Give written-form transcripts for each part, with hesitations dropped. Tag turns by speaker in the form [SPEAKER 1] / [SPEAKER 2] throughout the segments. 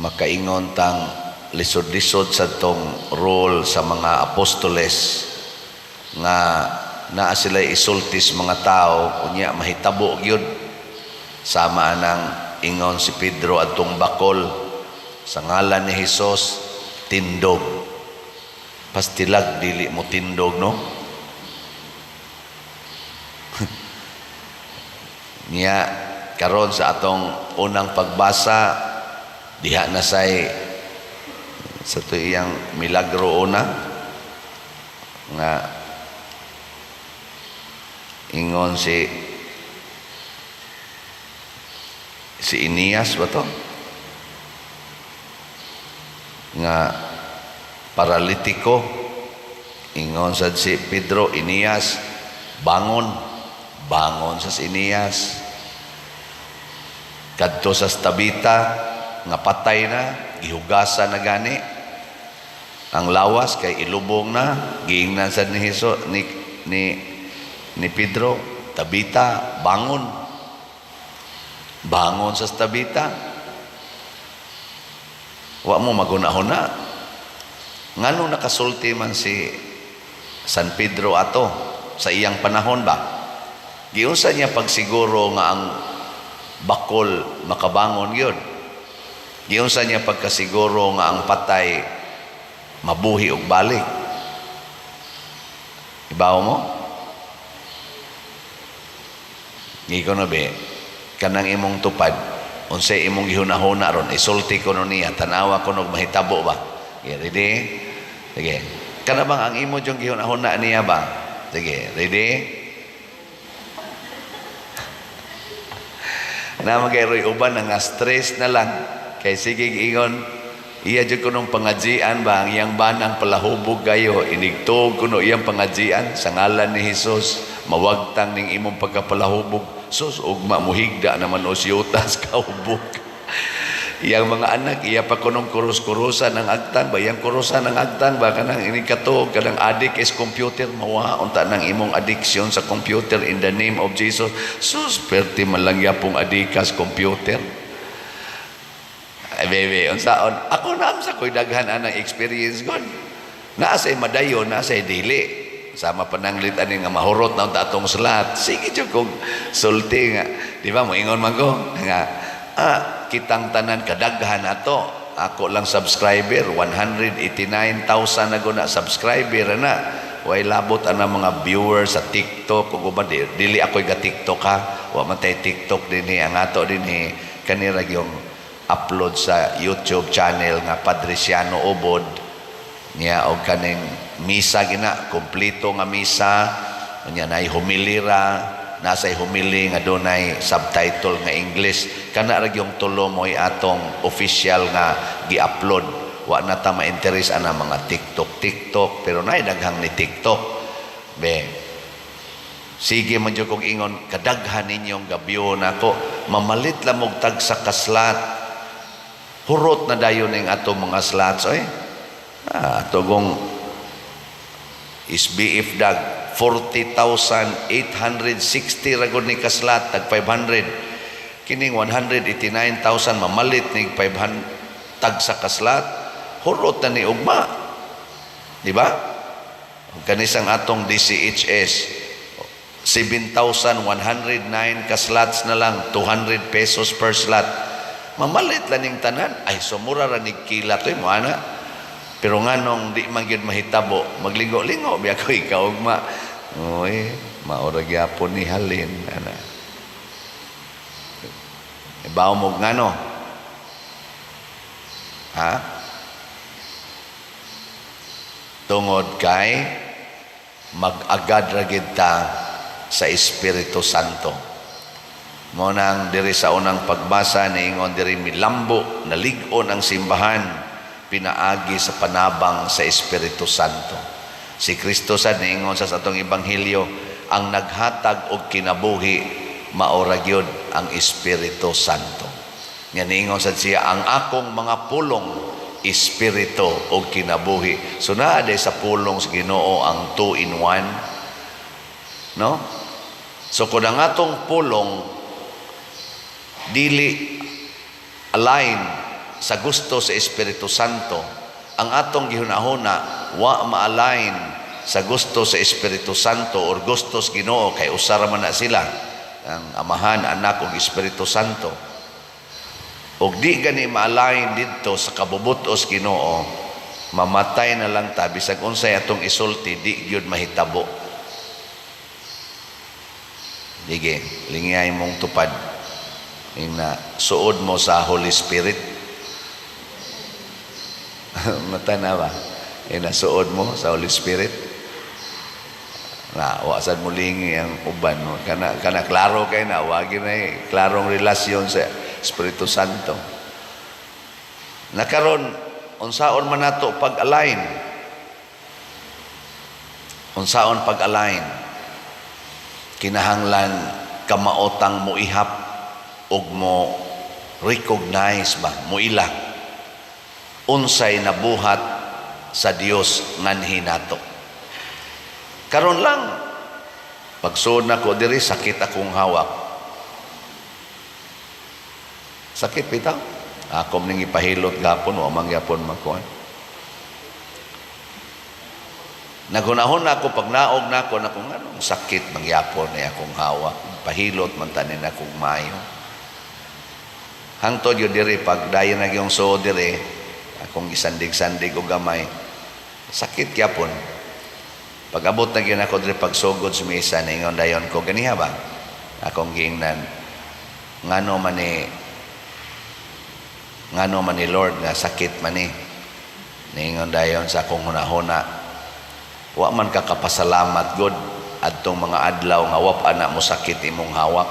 [SPEAKER 1] Makaingon tang lisod-lisod sa tong role sa mga apostoles nga naa sila isultis mga tao, unya mahitabo gyud. Sama anang ingon si Pedro adtong bakol, "Sa ngalan ni Hesus, tindog." Pastilag dili mo tindog, no? Niya karon sa atong unang pagbasa, diha na say sa to iyang milagro una nga ingon si Eneas ba to nga paralitiko. Ingon sad si Pedro, "Eneas, bangon." Bangon sa si Eneas. Kadto sa Tabita nga patay na, gihugasan na gani ang lawas kay ilubong na. Giingnan sad ni Hesus ni Pedro, "Tabita, bangon." Bangon sa Tabita. Wa mo maghuna-huna ngano nakasulti man si San Pedro ato sa iyang panahon ba? Giunsa niya pagsiguro nga ang bakol makabangon gyud? Giunsa niya pagkasiguro nga ang patay mabuhi og balik? Ibaw mo? Ngiko na be, kanang imong tupad, unsay imong gihunahuna ron? Isulti ko no niya, tanawa ko nog mahitabo ba? Sige, ready? Sige. Kana bang ang imo jung gihunahuna niya ba? Sige, ready? Na magayroy uban nga stress na lang kay sige ingon iya jud kunong pangajian ba, ang iyang banang palahubog kayo, inigtog kuno iyang pangajian, "Sa ngalan ni Hesus, mawagtang ning imong pagkapalahubog." Sus, ugma muhigda naman o siyutas kahubog. Iyang mga anak, iya pa kunong kurus-kurusan ang agtang ba, iyang kurusan ang agtang ba, kanang inig katog, kanang addict is computer, mawa unta nang imong addiction sa computer in the name of Jesus. Sus, perti man lang yapong adikas computer. Ay, bebe, unsaon? Ako na sa ko'y daghan anang experience gon. Naa say madayon, naa say dili. Sama pananglit ani nga mahurot na unta atong slot. Sige jud kog sulti nga, di ba moingon man ko nga kitang tanan kadaghan ato. Ako lang subscriber 189,000 na guna subscriber na. Way labot ana mga viewers sa TikTok ug uban. Dili ako'y ga TikTok ha. Wa man tay TikTok dinhi. Ang ato dinhi kanira yung upload sa YouTube channel nga Padriciano Ubod niya og kaning misa gina kompleto nga misa niya, nay humilira, nasay humili nga dunay subtitle nga English. Kana ra gyung tulo mo'y atong official nga gi-upload. Wa na ta ma-interest ana mga TikTok TikTok, pero nay daghang ni TikTok be. Sige man jud kog ingon kadaghan ninyong gabyo nako, mamalit lang og tag sa ka-slot, hurot na dayon ning ato mga slots oy. Ato gong SBF dag 40,860 ra gud ni ka slot, tag 500. Kining 189,000, mamalit nig 500 tag sa ka-slot, hurot na ni ugma, di ba? Kanisang atong DCHS, 7,109 ka slots na lang, 200 pesos per slot, mamalit lang ning tanan. Ay, sumura ra nig kilat oy mo ana. Pero nganong di man gyud mahitabo? Maglingo-lingo biya ko ikaw ugma. Oy, maura gyapon ni halin ana. Ibaw mo ngano? Ha? Tungod kay mag-agad ra gid ta sa Espiritu Santo. Mo nang diri sa unang pagbasa niingon diri, milambo, nalig-on ang simbahan pinaagi sa panabang sa Espiritu Santo. Si Kristo sad niingon sa atong ebanghelyo, ang naghatag og kinabuhi maora gyud ang Espiritu Santo. Nga niingon sad siya, "Ang akong mga pulong espiritu og kinabuhi." So naa day sa pulong sa Ginoo ang 2 in 1. No? So kung ang atong pulong dili align sa gusto sa Espiritu Santo. Ang atong gihunahuna wa ma-align sa gusto sa Espiritu Santo or gusto sa Ginoo, kay usa ra man na sila, ang Amahan, Anak ug Espiritu Santo. Ug di gani ma-align didto sa kabubutos Ginoo, mamatay na lang ta. Bisag unsay atong isulti, di gyud mahitabo. Dige, lingiyay mong tupad. Ina, suod mo sa Holy Spirit. Mata na ba? Ina, suod mo sa Holy Spirit. Na, wa sad mo lingi ang uban mo. Kana, kana klaro kay na, wagi na eh. Klarong relasyon sa Espiritu Santo. Nakaron, unsaon man nato pag-align? Unsaon pag-align? Kinahanglan kamaotang mo ihap og mo recognize ba, mo ila unsay nabuhat sa Dios nganhi nato. Karon lang, pagsuod nako diri, sakit akong hawak. Sakit bitaw. Ako ning ipahilot gapon, wa man gyapon makuan. Naghunahon na ako pag naog na ako na kung anong sakit mangyapon ni akong hawak. Pahilot man tanin akong maayo. Hangtod yun diri, pag dayon na yung suod diri, akong gisandig-sandig og gamay, sakit gyapon. Pag abot na gyud ako diri, pagsugod sa misa, ningon dayon ko ganiha ba? Akong giingnan, ngano man ni Lord nga sakit man ni? Ningon dayon sa akong hunahuna, wa man ka kapasalamat God adtong mga adlaw nga wa pa na mo sakit imong hawak.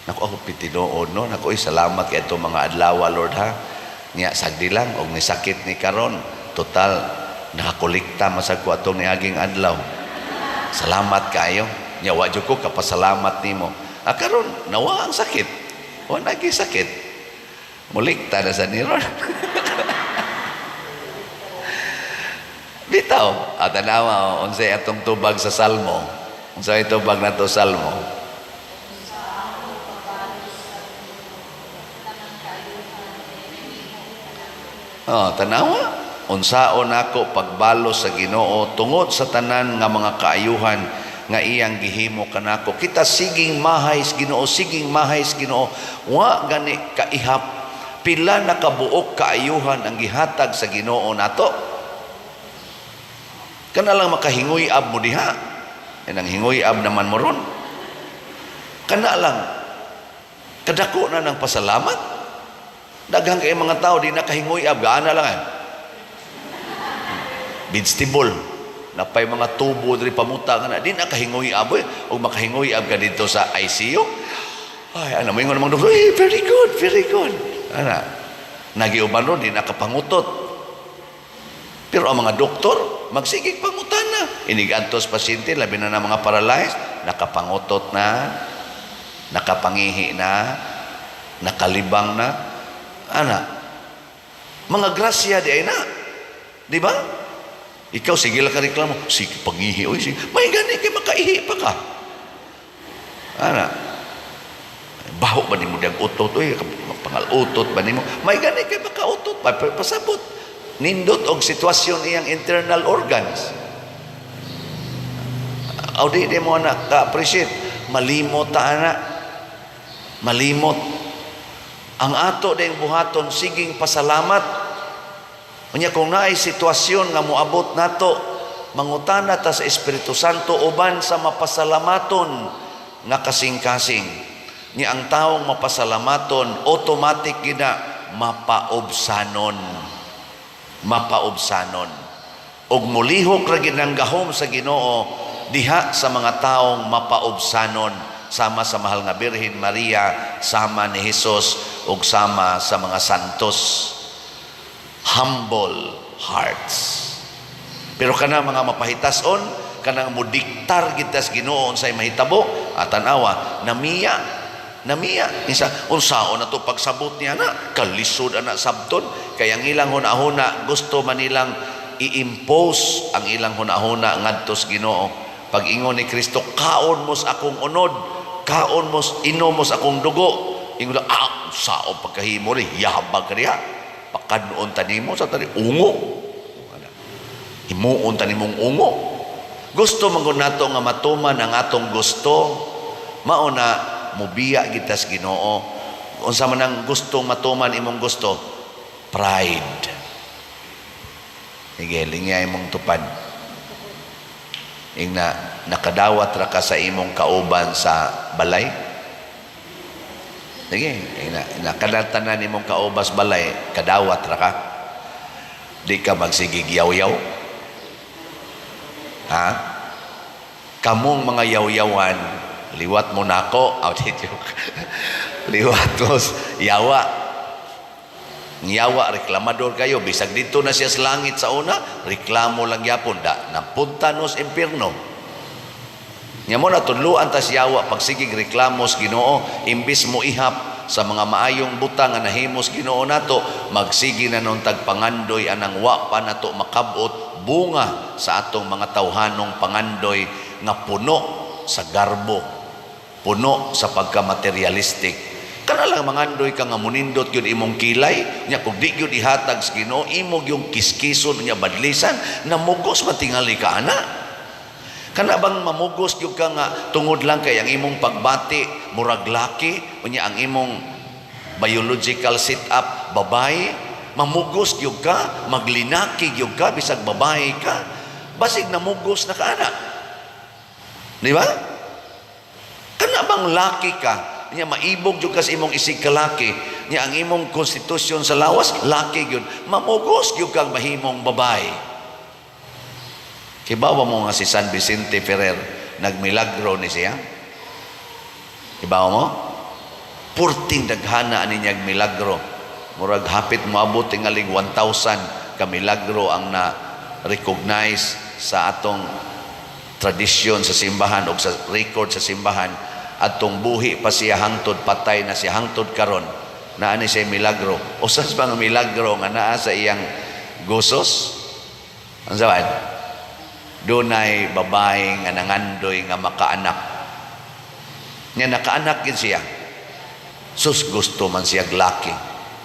[SPEAKER 1] Naku, ako pitinuod, no. Naku, oy, salamat kay atong mga adlaw, Lord, ha. Nya sagdi lang og nisakit ni karon. Total nakakolekta masag ko atong niaging adlaw. Salamat kayo. Nya wa jud ko kapasalamat nimo. Ah, karon nawa ang sakit. Wa nagi sakit. Mulikta na sa ni ron. Bitaw, at tanawa, unsay atong tubag sa Salmo? Unsay tubag nato Salmo? Oh, tanawa. Unsaon nako pagbalos sa Ginoo tungod sa tanan nga mga kaayuhan nga iyang gihimo kanako. Kita siging mahay sa Ginoo, siging mahay sa Ginoo. Wa gani kaihap pila na kabuok kaayuhan ang gihatag sa Ginoo nato. Kana lang makahingoy-ab mo diha. Yan ang hingoy-ab naman mo ron. Kana lang kadako na ng pasalamat. Daghang kay mga tao di nakahingoy-ab, gaana lang eh. Vegetable. Napay mga tubo diri pamuta nga na di nakahingoy-ab eh. Og makahingoy-ab ka dito sa ICU. Ay, ano mo ingon namang doktor, "Hey, very good, very good." Ana. Nagiuban ron, di nakapangutot. Pero ang mga doktor, magsigig pangutana. Inigantos pasyente, labi na ng mga paralyzed, nakapangutot na, nakapangihi na, nakalibang na. Ana, mga grasya di ay na. Di ba? Ikaw, sige lang ka reklamo. Sige, pangihi. Oy, sige. May gani kay makaihi pa ka. Ana, baho ba nimo dag utot? Oy, pangal-utot ba nimo? May gani kay makautot pa. Pasabot. Nindot og sitwasyon iyang internal organs. Aw, di, di mo na ka-appreciate. Malimot ta, ana. Malimot. Ang ato ding buhaton, siging pasalamat. Unya kung naay sitwasyon nga moabot nato, mangutana ta sa Espiritu Santo uban sa mapasalamaton nga kasing-kasing. Ni ang taong mapasalamaton, automatic gina mapaobsanon. Mapaobsanon. Og mulihok ra gid ang gahom sa Ginoo diha sa mga taong mapaobsanon, sama sa mahal nga Birhen Maria, sama ni Jesus ug sama sa mga santos. Humble hearts. Pero kana mga mapahitason, kanang mudiktar gid tas Ginoo unsay mahitabo, at tan-awa, namiya, namiya. Isa unsaon na to pagsabot niya na, kalisod ana sabton, kay ang ilang hunahuna gusto man nilang i-impose ang ilang hunahuna ngadto sa Ginoo. Pag ingon ni Kristo, "Kaon mo sa akong unod, kaon mo, inom mo sa akong dugo," Ingon lang, ah, sao pagkahimo rin, yabag ka diha. Pakanoon tanimo sa tani, ungo. Himuon tanimong ungo. Gusto man gud nato nga matuman ang atong gusto, mao na mubiya kita sa Ginoo. Unsa man ang gusto matuman imong gusto? Pride. Sige, lingya imong tupad. Ingna, nakadawat ra ka sa imong kauban sa balay? Sige, ingna, nakadatanan imong kaubas balay, kadawat ra ka? Di ka magsigig yaw-yaw? Ha? Kamong mga yaw-yawan, liwat mo nako, aw, di joke. Liwat mo yawa. Yawa, reklamador kayo. Bisag dito na siya sa langit sa una, reklamo lang yapon. Da, napunta nos impierno. Nya mo natudluan tas yawa pagsigig reklamos Ginoo, imbis mo ihap sa mga maayong butang nga nahimos Ginoo nato, magsige na nun tagpangandoy anang wa pa nato makabot bunga sa atong mga tawhanong pangandoy nga puno sa garbo, puno sa pagka-materialistic. Kana lang mangandoy ka nga munindot gyud imong kilay nya, kung di gyud ihatag sa Ginoo, imo gyung kiskison nya badlisan, namugos man tingali ka ana. Kana bang mamugos gyud ka nga tungod lang kay ang imong pagbati murag laki, unya ang imong biological setup babae, mamugos gyud ka, maglinaki gyud ka bisag babae ka, basig namugos na ka ana, di ba? Kana bang laki ka nya maibog gyud ka sa imong isig kalaki nya, ang imong konstitusyon sa lawas laki gyud, mamugos gyud kang mahimong babae? Kibaw mo nga si San Vicente Ferrer nagmilagro ni siya? Kibaw mo? Purting daghana ani niyag milagro. Murag hapit moabot tingalig 1,000 ka milagro ang na recognize sa atong tradisyon sa simbahan o sa record sa simbahan, atong buhi pa siya hangtod patay na siya, hangtod karon naa ni siya milagro. Usas bang milagro nga naa sa iyang gusos? Ang saban, dunay babae nga nangandoy nga makaanak nya, nakaanak gid siya. Sus, gusto man siya laki,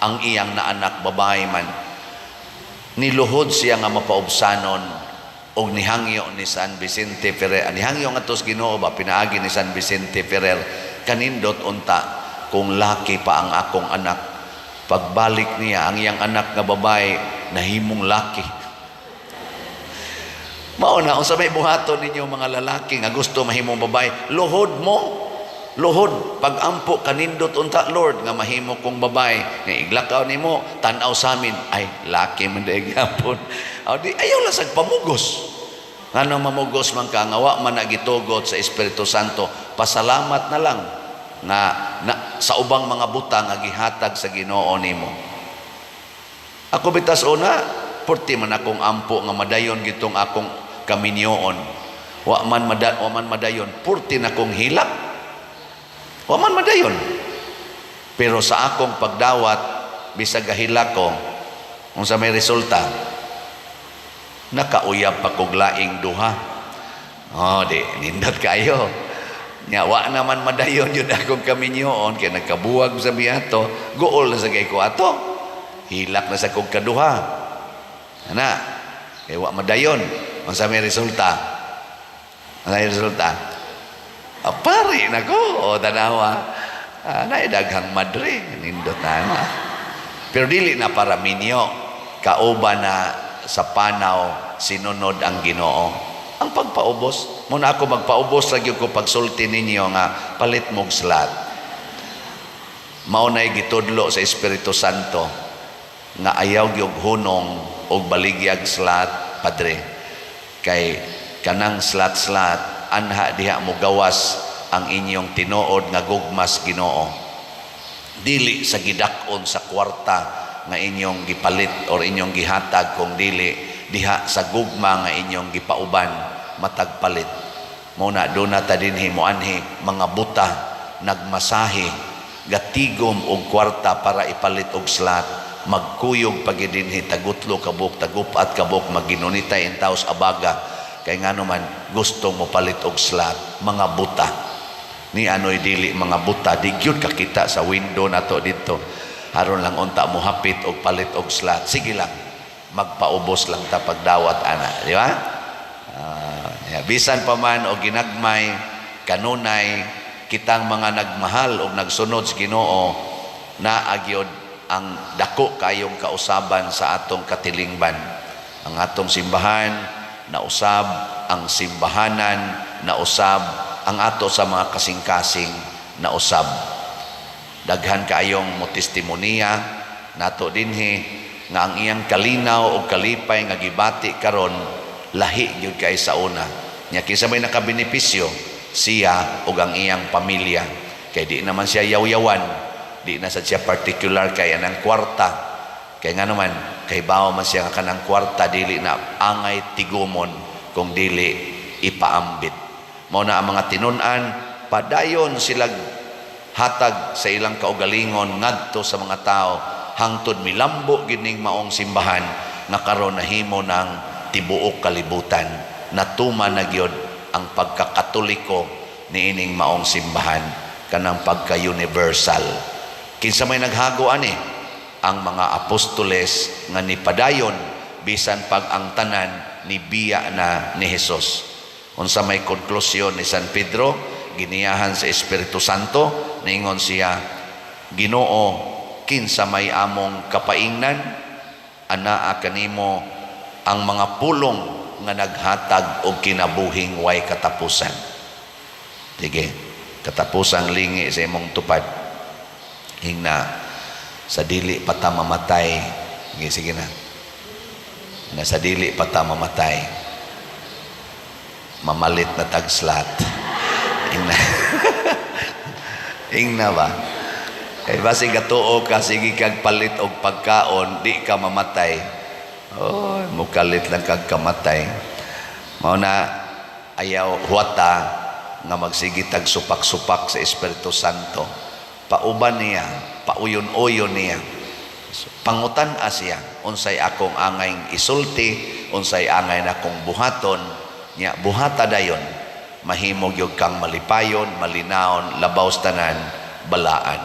[SPEAKER 1] ang iyang naanak babae man. Niluhod siya nga mapaubsanon og nihangyo ni San Vicente Ferrer, nihangyo nga tos Ginoo ba pinaagi ni San Vicente Ferrer, "Kanindot unta kung laki pa ang akong anak." Pagbalik niya, ang iyang anak nga babae nahimong laki. Mao na, unsa may buhaton ninyo mga lalaki nga gusto mahimong babae, luhod mo. Luhod pagampo, "Kanindot unta, Lord, nga mahimo kong babae." Nga iglakaw nimo, tan-aw sa amin, ay, laki man diay gyapon. Aw di ayaw lang sag pamugos. Ngano mamugos man ka nga wa man nagitugot sa Espiritu Santo? Pasalamat na lang nga na, sa ubang mga butang nga gihatag sa Ginoo nimo. Ako bitas una, purti man akong ampo nga madayon gitong akong kaminyoon. Wa man madayon, purti na kong hilak. Wa man madayon. Pero sa akong pagdawat, bisag gahilak ko, unsa may resulta? Nakauyab pa kog laing duha. Oh, di nindot kayo. Nya wa naman madayon yun akong kaminyoon kay nagkabuwag sa biyato, guol na sa kay ko ato. Hilak na sa kog kaduha. Ana, kay wa madayon. Unsa may resulta? Ano may resulta? Ah, pare na ko, o tanawa. Ah, na daghang madre, nindot na na. Pero dili na para minyo, kauban na sa panaw sinunod ang Ginoo. Ang pagpaubos, muna ako magpaubos lagi ko pagsulti ninyo nga palit mog slut. Mao na'y gitudlo sa Espiritu Santo nga ayaw gyud hunong og baligyag slut, padre. Kay kanang slut-slut anha diha mo gawas ang inyong tinuod nga gugmas Ginoo. Dili sa gidak-on sa kwarta nga inyong gipalit or inyong gihatag, kung dili diha sa gugma nga inyong gipauban matag palit. Mo na doon ta dinhi moanhi mga buta, nagmasahe, gatigom og kwarta para ipalit og slut, magkuyog pagidinhi tagutlo kabuk, tagupat kabuk, maginunitay in taos abaga, kay ngano man gusto mo palit og slut, mga buta. Ni anoy dili mga buta, di gyud kakita sa window nato didto. Aron lang unta mo hapit og palit og slot. Sige lang, magpaubos lang ta pagdawat ana, di ba? Yeah. Bisan pa man og ginagmay kanunay kitang mga nagmahal og nagsunod sa Ginoo, naa gyud ang dako kayong kausaban sa atong katilingban. Ang atong simbahan nausab, ang simbahanan nausab, ang ato sa mga kasing-kasing nausab. Daghan kaayong mo testimonya nato dinhi nga ang iyang kalinaw o kalipay nga gibati karon lahi gyud kay sa una. Nya kinsa may nakabenepisyo? Siya ug ang iyang pamilya. Kay di naman siya yaw-yawan, di na sad siya particular kay anang kwarta. Kay nga naman, kay bawo man siya nga kanang kwarta dili na angay tigumon kung dili ipaambit. Mao na ang mga tinun-an padayon sila hatag sa ilang kaugalingon ngadto sa mga tao hangtod milambo gining maong simbahan nga karon nahimo ng tibuok kalibutan. Natuman na gyud ang pagkakatoliko niining maong simbahan, kanang pagka-universal. Kinsa may naghago ani? Ang mga apostoles nga nipadayon bisan pag ang tanan nibiya na ni Jesus. Unsa may konklusyon ni San Pedro? Giniyahan sa Espiritu Santo, ningon siya, "Ginoo, kinsa may among kapaingnan? Anaa kanimo ang mga pulong nga naghatag og kinabuhing way katapusan." Sige, katapusang lingi sa imong tupad. Hingna sa dili pa ta mamatay. Sige, sige na. Na sa dili pa ta mamatay, mamalit na tag slot. Ingna. Ingna ba? Kay basi gatuo ka, sige kag palit og pagkaon, di ka mamatay. Oh, mukalit lang kag kamatay. Mao na ayaw huwata nga magsige tag supak-supak sa Espiritu Santo. Pauban niya, pauyon-uyon niya. So, pangutan-a siya, unsay akong angay isulti, unsay angay na akong buhaton, nya buhata dayon, mahimo gyud kang malipayon, malinaon, labaw sa tanan, balaan.